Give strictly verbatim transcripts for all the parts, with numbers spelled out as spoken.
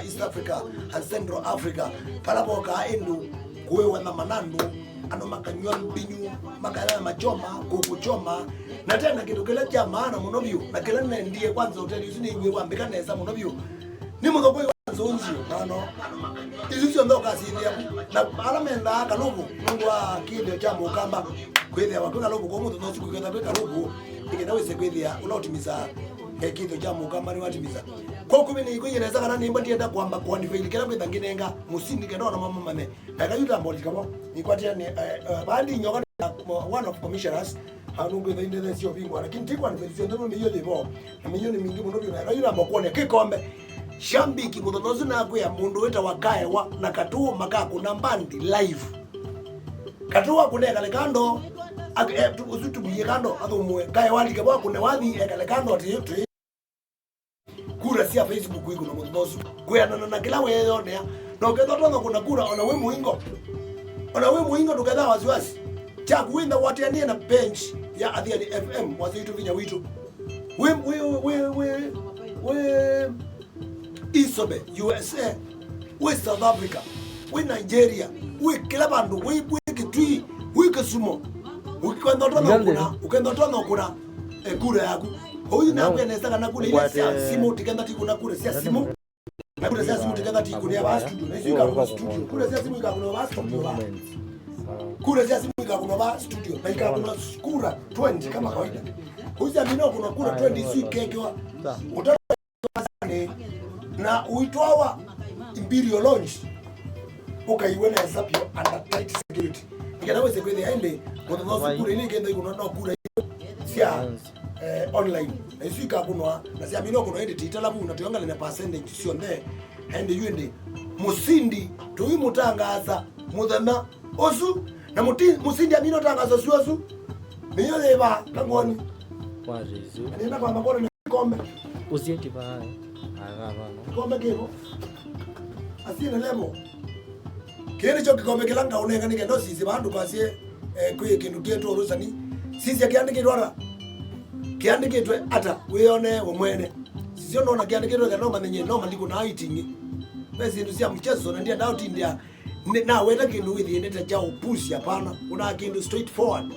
East Africa and Central Africa, vala vokaa ĩndũ kũĩwa nyama na andũ, andũ makanywa mbinyu, makanywa machoma, kuku choma, na tena kĩndũ kĩla kya maana mũno vyũ, na kĩla nendie kwanza ũteli ũsu nĩw'ĩe wambĩka nesa mũno vyũ, nĩ mũthokoi wa nzũnzio, nano. Isu syonthe ũkasithĩa, na ala mendaa kalũvũ, nũndũ wa kĩthĩo kya mũkamba, kwĩthĩawa kwĩ kalũvũ kũu mũthenya ũsu, kwĩketha kwĩ kalũvũ, nĩkenda wĩse kwĩthĩa ũla ũtimisaa, eh, kĩthĩo kya mũkamba nĩwatimisa. Kwa kũmĩ nĩikwĩie nesa kana nĩmba ndienda kwamba kũanifaili kĩla kwĩtha ngĩnenga mũsindi kenda ona mamamanye. Eka yu tambolika vo. Nĩkwatĩa nĩ, eh, eh, vaa ndi nyoka nĩ, uh, one of commissioners. Anungwĩtha indethe syo vingwa, lakini ti kwanifaili syonthe nũndũ mĩio yĩ vo. Na mĩio nĩ mingĩ mũno vyũ na eka yu namba kuonea kĩkombe. Shambiki mũthenya ũsu nakwĩa mũndũ wĩtawa Kaewa na Katũũ makakũna mbandi live. Katũũ akũne ekale kando, ak-, eh, tu-, ũsu tumuie kando, athũmũe. Kaewa alike vo akũne wathi ekale kando atĩ tũĩ. Kura sya Facebook ikũnwa mũthenya ũsu. Kwĩanana na kĩla weeyonea. Na ũkethwa ũtonya kũna kura ona wĩ mũingo. Ona wĩ mũingo ndũketha wasiwasi. Kyaku wĩntha watianie na bench ya Athiani F M, wasyo itũ vinya witũ. Wĩ, wĩ, wĩ, wĩ, wĩ Isobe, U S A. Wĩ South Africa. Wĩ Nigeria. Wĩ kĩla vandũ. Wĩ, wĩ Kitui. Wĩ Kisumu. Ũkenda ũtonya kũna, ũkenda ũtonya kũna, eh, kura yaku. Ũyu nakwĩa nesa kana kura ila sya simũ, tikenda tikũna kura sya simũ. Na kura sya simũ tikenda tikũnĩa vaa studio. Na isu ikakũna studio. Kura sya simũ ikakũna vaa studio vaa. Kura sya simũ ikakũna vaa studio. Na ikakũna kura twenty kama kawaida. Ũsya mina ũkũna kura twenty isu ikekewa. Ũtata na ũitwawa Imperial Lounge. Ũkaiwe nesa vyũ under tight security. Nĩkenda wĩse kwĩthĩa ĩndĩ, mũthenya ũsu kura ĩno ĩkenda ĩkũnwa no kura sya, eh, online. Na isu ikakũnwa, na syamina ũkũnwa ĩndĩ ti italavu, na tũyongelele percentage syonthe. Ĩndĩ yu ĩndĩ, mũsindi, tũimũtangaasa mũthenya ũsu, na mũti-, mũsindi amina ũtangaasa ũsu ũsu, nĩyo yĩva kangoni. Kwatĩ isu. Nĩenda kwamba kuona Kikombe. Ũsieti vaa. Aga vano. Kikombe kĩvo. Asiene level. Kĩĩ nĩkyo kĩkombe kĩla ngaũnenga nĩ kenda ũsisye vandũ kwasye, eh, kwĩ kĩndũ kĩetwe ũrũsani. Sisya kĩandĩkĩtwe ata? Kĩandĩkĩtwe ata? Wĩyone we mwene. Sisya nona kĩandĩkĩtwe kana ũmanye no malikũ na itingĩ. Ve syĩndũ sya mchezo na ndienda ũtindĩa. Nĩ-, naweta kĩndũ wĩthĩe nĩ ta kya ũpusi, hapana. Kuna kĩndũ straightforward.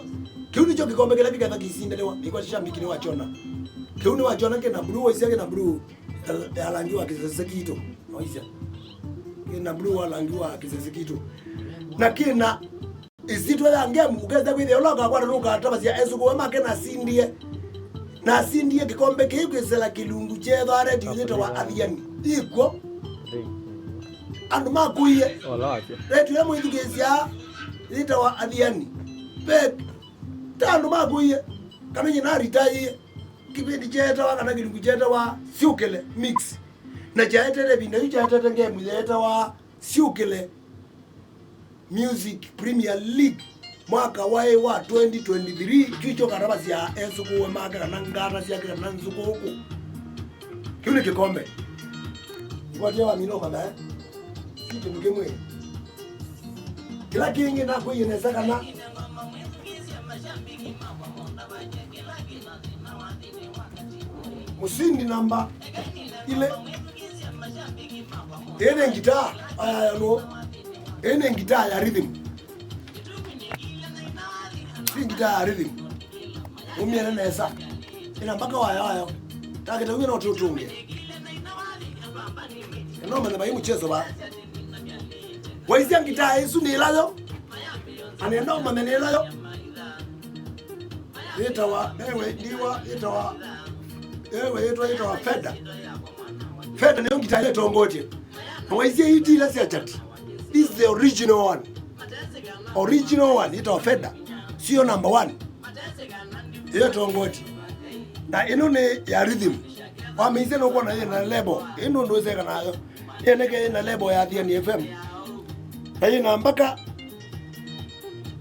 Kĩu nĩkyo kĩkombe kĩla kĩketha kĩsindanĩwa. Nĩkwasya shambiki nĩwakyona. Kĩu nĩwakyona kĩna blue, waisya kĩna blue ya, ya langi wa kĩsese kitũ. Waisya. Kĩna blue wa langi wa kĩsese kitũ. Na kĩna ĩsitwa ya ngemu, ũkesa kwĩthĩa ũla ũkakwata nũkatavasya esũkũwe make nasindie. Nasindie kĩkombe kĩĩ kwĩsĩla kĩlungu kyethwa redio yĩtawa Athiani. Ikw'o. Andũ makũie. Ola wakyo. Redio ĩla mũithukĩĩsya yĩtawa Athiani. Ve ta andũ makũie. Kana nyina aritaĩie. Kĩvĩndi kyeetawa kana kĩlungu kyeetawa Syũkĩle Mix. Na kyaetete ĩvinda yu kyaetete ngemu yeetawa Syũkĩle Music Premier League mwaka waĩ wa twenty twenty-three, kyu kyo katavasya esũkũwe make kana ngata syake kana nzũkũkũ. Kyu nĩ kĩkombe. Kwatia wa mino kana, eh? Kyu kĩndũ kĩmwe. Kĩla kĩngĩ nakwĩie nesa kana mũsindi namba ilĩ. Ĩĩ nĩ ngitaa, aya, aya, no. Ĩĩ nĩ ngitaa ya rhythm. Si ngitaa ya rhythm. Ũmĩene nesa. Ĩna mpaka waya wayo. Takĩta wĩna ũtũtũnge. No manya vai mchezo va. Waisya ngitaa ĩsu nĩ ĩlayo. Anenda ũmanya nĩ ĩlayo. Yĩtawa, ewe, ndiwa, yĩtawa, ewe, yĩtwa, yĩtawa Fender. Fender nĩyo ngitaa ĩla ĩtongotye. Na waisye iti ila sya chati. This is the original one. Original one, yĩtawa Fender. Sio number one. Ĩyo ĩtongotye. Na ĩno nĩ ya rhythm. Wamĩisye nũkwona yĩna lebo. Ĩno ndũĩseka nayo. Yĩneke yĩna lebo ya Athiani F M. Na yĩna mpaka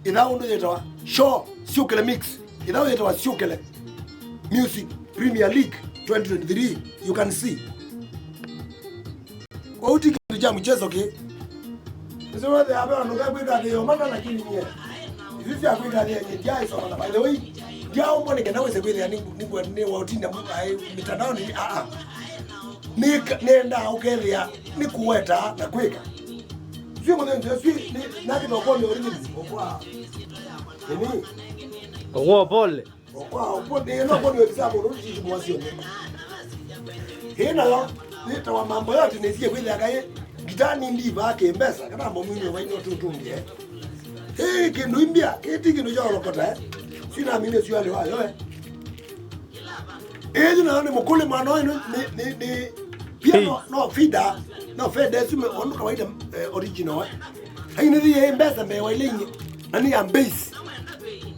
ĩthaũ ũndũ yĩtawa show, Syũkĩle Mix. Ĩthaũ yĩtawa Syũkĩle Music Premier League twenty twenty-three, you can see. Kwa uti kĩndũ kya mchezo kĩ. Ese wethe abe andũ kakwĩka thĩ yomana lakini nye. Isu sya kwĩka thĩ nye, ndyaisoma na, by the way, ndyaũmbwa nĩ kenda wĩse kwĩthĩa nĩ, nĩ, nĩ wa ũtinda mu-, ai, mitandaoni, a, a. Nĩka-, nĩendaa ũkethĩa nĩkũweta na kwĩka. Sio mũthenzio, sio, nĩ, nakĩta ũkwonĩ ũrĩmi. Ũkwa. Nini? Ũkwa pole. Ũkwa, ũkwa, nĩ, no kwonĩ wĩkisa mũndũ chichi mwasio. Hĩ nayo, nĩtawa mambo yote nĩsie kwĩthĩa kaĩ, ngita nĩ ndiva kĩmbesa, kana mũmwinĩ waino tũtũngĩe. Hĩ kĩndũ imbia, kĩti kĩndũ kya ũlokota, eh. Sina mine sio alĩ wayo, eh. Ĩĩ, nayo nĩ mũkũlĩ mwana ũyũ nĩ, nĩ, nĩ, nĩ, pia no, no fida, no feda ĩsu me, ũndũ kawaida, eh, original, eh. Lakini thĩ yĩ mbesa mbee wa ile ingĩ, na nĩ ya bass.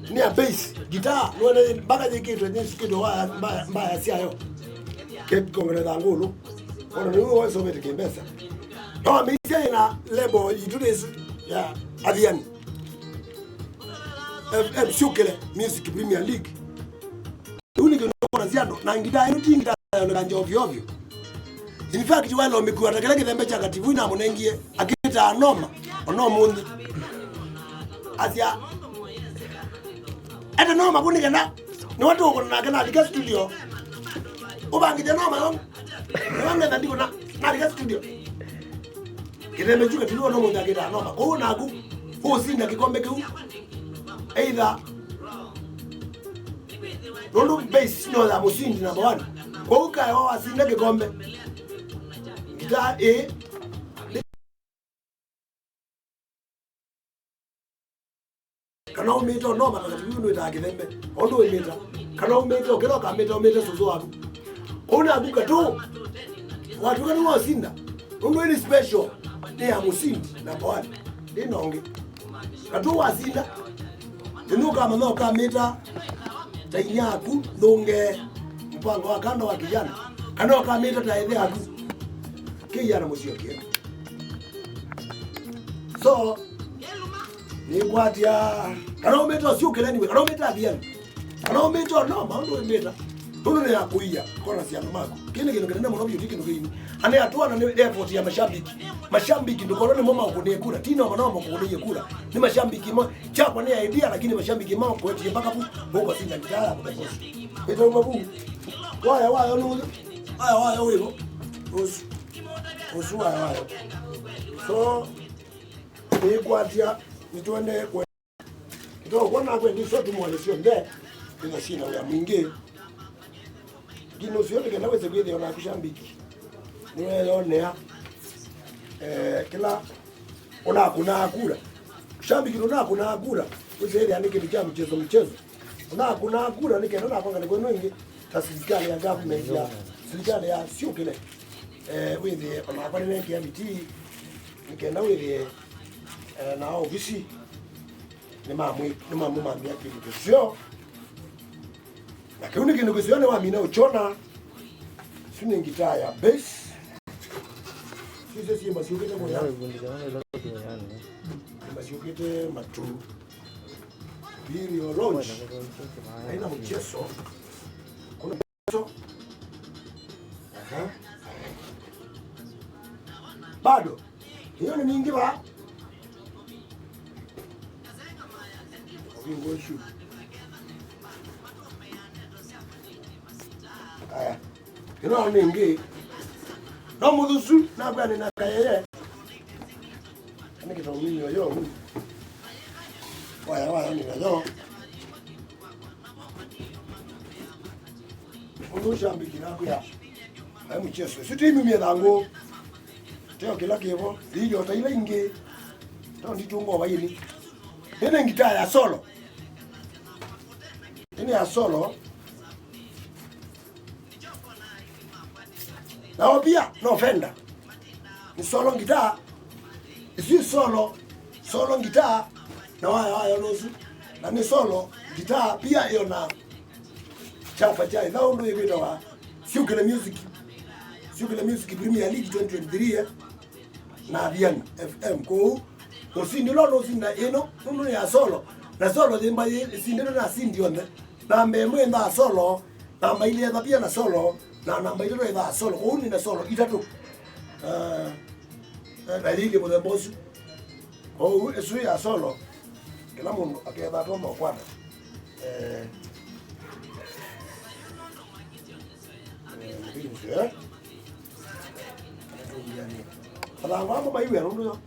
Nĩ ya bass. Guitar, nĩ wene mpaka yĩkĩtwe nĩ sikĩtwe wa mbaya, mbaya syayo. Ke kongere tha ngũlũ. Ona nĩ wewe sovete kĩmbesa. No amĩisya ĩna label itũ nĩsu ya Athiani. F M Syũkĩle Music Premier League. Rĩu nĩ kĩndũ kũna syandũ, na ngita ĩno ti ngita yonekanja ovyo ovyo. In fact, waĩle ũmĩkua ta kĩla kĩthembe kya Kativu inamũnengie, akĩtaa Noma, ona ũmũnthĩ. Asya, ete Noma vu nĩ kenda, nĩwe tũkũna nake nalika studio. Ũvangĩthya Noma yo, nĩwe ngetha ndikũna, nalika studio. Kĩthembe kyu Kativu ona ũmũnthĩ akĩtaa Noma. Kwoou naku, ũũsinda kĩkombe kĩu. Either nũndũ bass no ya mũsindi number one. Kwoou kaewa wasinda kĩkombe. Ngitaa ĩĩ. Kana ũmĩte ũnoma kana tiviu nĩwĩtaa kĩthembe. Ũndũ wĩmĩta. Kana ũmĩte ũkĩla ũkamĩta ũmĩte sũsũ waku. Kwoou naku katũ. Watw'ĩka nĩwasinda. Nũndũ ĩĩ nĩ special. Nĩ ya mũsindi number one. Ndĩ na ũngĩ. Katũ wasinda. Nĩnũkamanya ũkamĩta ta inyia aku ndũnge mpango wa kanda wa kijana, kana ũkamĩta ta ĩthe aku kĩiana mũsyokĩe. So, nĩkwatya, kana ũmĩta ũsyũkĩle niwe, kana ũmĩta Athiani, kana ũmĩta ũnoma, ũndũ wĩmĩta. Nũndũ nĩ ya kũia, kona syana maku. Kĩĩ nĩ kĩndũ kĩnene mũno vyũ, ti kĩndũ kĩini. Anĩ atwana nĩ effort ya mashabiki. Mashabiki ndũkona nĩmo maũkũnĩe kura, ti noma no makũnĩie kura. Nĩ mashabiki mo, Kyakwa nĩ idea, lakini mashabiki mao kwetie mpaka vu, vuko sinda ngitaa ya kũthokosa. Ĩtauma vu. Waya wayo nũyũ. Waya wayo wĩvo. Ũsu. Ũsu waya wayo. So, nĩkwatya, nĩtwende kwe. Nĩtũkwona kwe ndiso tumwone syonthe. Ĩno syĩna wĩa mwingĩ. Lakini ũsio nĩ kenda wĩse kwĩthĩa naku shambiki. Nĩweyonea. Eh, kĩla Ũnakũnaa kura. Shambiki ndũnakũnaa kura. Ũsĩthĩa nĩ kĩndũ kya mchezo mchezo. Ũnakũnaa kura nĩ kenda nakongane kwenu ĩngĩ ta silikalĩ ya government ya silikalĩ ya syũkĩle. Eh, wĩthĩe onakwa nĩnekĩa vitii nĩ kenda wĩthĩe, eh, na ovisi nĩmamwĩ-, nĩmamũmambĩa kĩndũ kĩseo. Na kĩu nĩ kĩndũ kĩseo nĩwamina ũkyona. Isu nĩ ngitaa ya bass. Sisyo syĩmba syũkĩte kũya. Syĩmba syũkĩte matu. Imperial Lounge. Haina mchezo. Kuna mchezo. Aha. Bado. Hiyo nĩ mingĩ va? Ũvingũ ũsu. Aya. Ĩno nĩ ĩngĩ. No mũthusu nakwĩa nĩ na kayeye. Nĩ kĩtong'inyo yo. Waya, waya nĩ nayo. Ũndũ ũshambĩki nakwĩa. Ai mchezo. Isu ti mimie thangũ. Teo kĩla kĩvo. Ndiyo ta ila ingĩ. Teo nditũnga ũvaini. Ĩno ngitaa ya solo. Ĩno ya solo. Nao pia no Fender. Nĩ solo ngitaa. Ĩsu solo, solo ngitaa. Na waya wayo nũsu. Na nĩ solo ngitaa pia ĩyo na chapa cha ĩtha ũndũ ĩkwĩtawa Syũkĩle Music. Syũkĩle Music Premier League twenty twenty-three, eh. Na Athiani F M. Kũu, ũsindi ũla ũnũsinda ĩno, nũndũ nĩ ya solo. Na solo yĩmba yĩ, ĩsindĩtwe na asindi onthe. Namba ĩmwe ĩthaa solo, namba ilĩ ĩthaa pia na solo, na namba itatũ ĩthaa solo. Kũu nĩ na solo itatũ. Eh, eh, na yĩilye mũthemba ũsu. Kwoou ĩsu ya solo, kĩla mũndũ aketha atoma ũkwata. Eh, eh, eh. Athangũ amo maiwĩa nũndũ yo.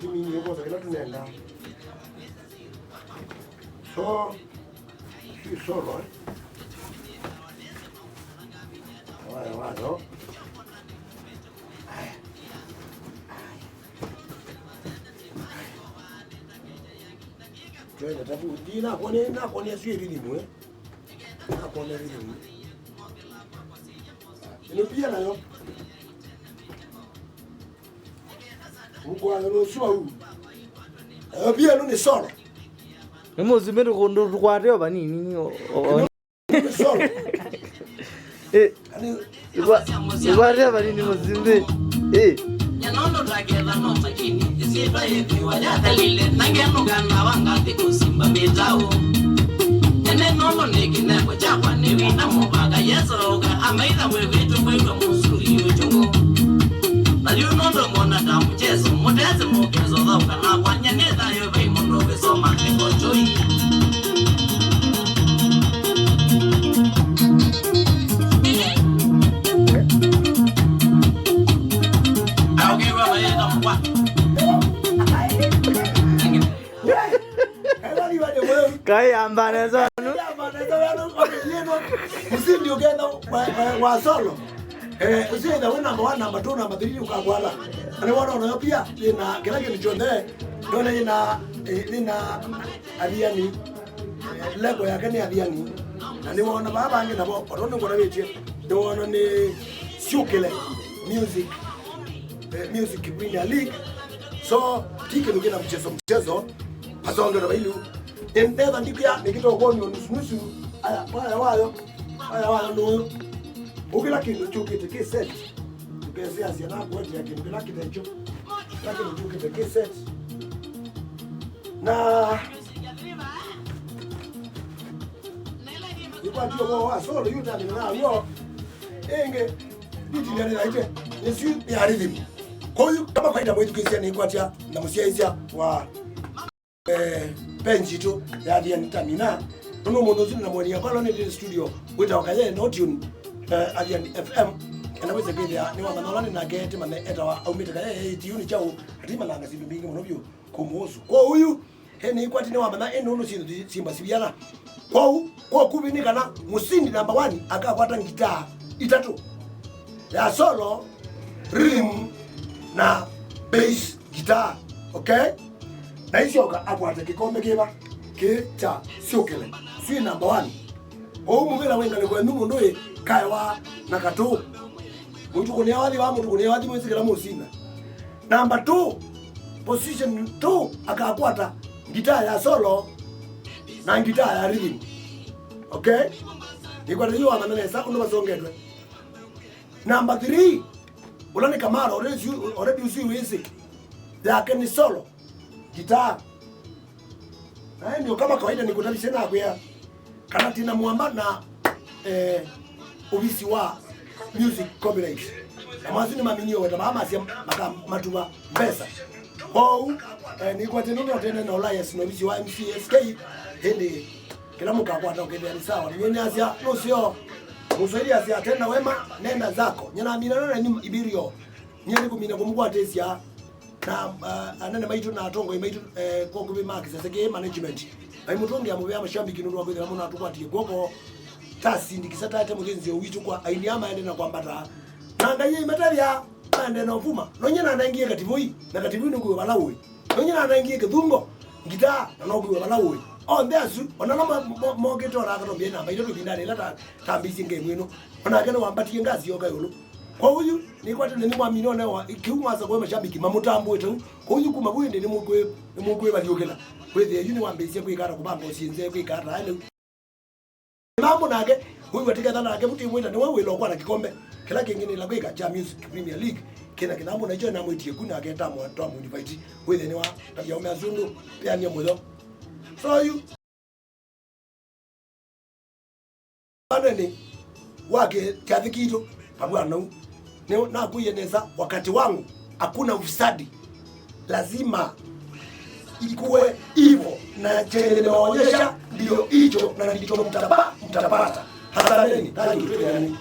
Tũtiminie kwosa kĩla tũnendaa. So, si solo, eh? Waya, waya. Twende tabu. Ndi nakuonia, nakuonia sio rhythm, eh? Nakuonia rhythm. Ino pia nayo. Ukwaya no sio huu. Nayo pia no ni solo. Nĩ mũsumbĩ ndũkũ-, ndũkwateo vanini, o, o, Sorry. Eh, ndũkwa-, ndũkwateo vanini mũsumbĩ. Eh. Nyanondũ taketha no makini, ĩsyĩtwa yĩthĩwa yathelile, na ngenũkana wa ngathĩ kũsimba mĩtaũ. Ene nondũ nĩ kĩnengo kyakwa nĩ wina mũvaka, Yesooka amaitha mwĩvĩtũ mwĩw'a mũsuri ũchũngũ. Na yu nondũ mona ta mũcheso, mũtesĩ mũkeso thauka nakwa, nyene thayũ. Vai mũndũ ũkĩsoma nĩko tũi. Aũkĩw'a mayenda mũkwa. Kaĩ yamba nesa. Mũsindi ũkenda wa, wa, wa solo. Eh, ũsio ĩtha wĩ namba one, namba two, namba three ũkakwata. Na nĩwona onayo pia yĩna kĩla kĩndũ kyonthe. Ndona yĩna, eh, yĩna athiani. Eh, level yake nĩ athiani. Na nĩwona vaa vangĩ navo, oto nĩngũtavĩtye. Nĩwona nĩ Syũkĩle Music, eh, Music Premier League. So, ti kĩndũ kĩna mchezo mchezo. Asongero vailu. Nĩnetha ndikwĩa nĩkĩtokwonio nusu nusu. Aya, waya wayo. Aya wayo nũyũ. Ũkĩla kĩndũ kyũkĩte kĩ set. Ndũkesĩasya na kuetea kĩndũ kĩla kĩtekyo. Kĩla kĩndũ kyũkĩte kĩ set. Na ĩkwatio kwa wa solo yu tani na yo. Ĩngĩ, nditindanĩthaĩte. Nĩsu ya rhythm. Kwa hiyo, kama kawaida mwĩthukĩĩsya nĩkwatya na mũsyaĩĩsya wa eh, page itũ ya Athiani Tamina. Nũndũ mũndũ ũsu nĩnamũenia kwa lone ndĩ studio wĩtawa Kaye no tune, eh, Athiani F M. Enda wĩse kwĩthĩa nĩwamanya ũla nĩnake tĩmanye etawa aumĩte Kaye ĩtiunĩ kyaũ, atimananga syĩndũ mbingĩ mũno vyũ kũmũũsu. Kwa ũyu, he nĩikwati nĩwamanya ĩ nũndũ syĩndũ simba siviana. Kwoou, kwa ũkuvĩ nĩ kana mũsindi namba one akakwata ngitaa itatũ, ya solo, rhythm, na bass guitar, okay? Na isyoka akwate kĩkombe kĩva kĩ kya Syũkĩle, sui namba one. Ũu mũvĩla wĩ ngalĩko yenyu mũndũ ĩ kaewa na katũ. Mũtukũnĩa wathi wa mũtukũnĩa wathi mwĩsĩ kĩla mũsina. Namba two, position two, akakwata ngitaa ya solo na ngitaa ya rhythm. Okay? Nĩkwata yu wamanya nesa ũndũ vasongetwe. Namba three, ũla nĩ Kamara, already ũsu wĩsĩ. Yake nĩ solo, ngitaa. Na ndio kama kawaida nĩkũtavisye nakwĩa kana tina mwamba na, eh, ovisi wa music copyright. Na masu nĩmaminie weta vaa masya makamatuva mbesa. Kwoou, eh, nĩkwatĩ nũndũ tene na Elias na ovisi wa M C S K, ĩndĩ kĩla mũkakwata ũkethĩa nĩ sawa. Nĩwĩnĩasya nũseo. Mũswahili asya tena wema, nenda zako. Nyina mina nene ni ibirio. Nyie nĩkũmina kũmũkwatĩsya. Na, ah, anene maitũ na atongoi maitũ, eh, kwa ũkuvĩ ma kĩsese kĩĩ management, maimũtũngĩa mũvea mashabiki nũndũ wa kwĩthĩwa mũno atũkwatie kw'oko. Tasindikisa tate mũthĩnzĩo witũ kwa aini aa maende na kwambata. Na Ngai aimatavya maende na ũvuma. No nyie nanengie kativũi, na kativũi nũkwĩw'a vala ũĩ. No nyie nanengie kĩthungo, ngitaa, na nokwĩw'a vala ũĩ. Onthe asu, ona ala mo-, mo-, mokĩte ona akatombia namba itatũ ĩvindanĩ ĩla ta-, tambĩisye ngemu ĩno. Onake nĩwambatie ngasi yoka ĩũlũ. Kwa ũyu, nĩkwatene nĩmwamina onewa, kĩu mwasa kwa mashabiki mamũtambũĩte u. Kwa ũyu kuma vu ĩndĩ nĩmũkwĩ-, nĩmũkwĩvalyũkĩla. Wĩthĩe yu nĩwambĩĩsye kwĩka ata kũvanga ũsyĩ nzee kwĩka ata aĩ lĩu. Mambo nake, ũyu atiketha nake, vu twĩmwĩta nĩwe wĩla ũkwata kĩkombe. Kĩla kĩngĩ nĩla kwĩka kya Music Premier League, kĩna kĩthambo nakyo namwĩtie ku nake tamwa-, twamũinvite. Wĩthĩe nĩwa, tavya ũme asu ũndũ, peanie mũyo. So yu, Wanene wa kĩ-, kyathĩ kitũ, Pabua Nau, nĩ-, nakwie nesa, wakati wangu hakuna ufisadi, lazima ikuwe hivyo, na chenye nimeonyesha ndio hicho, na ndicho mtapa-, mtapata. Asanteni, thank you, tuendelee.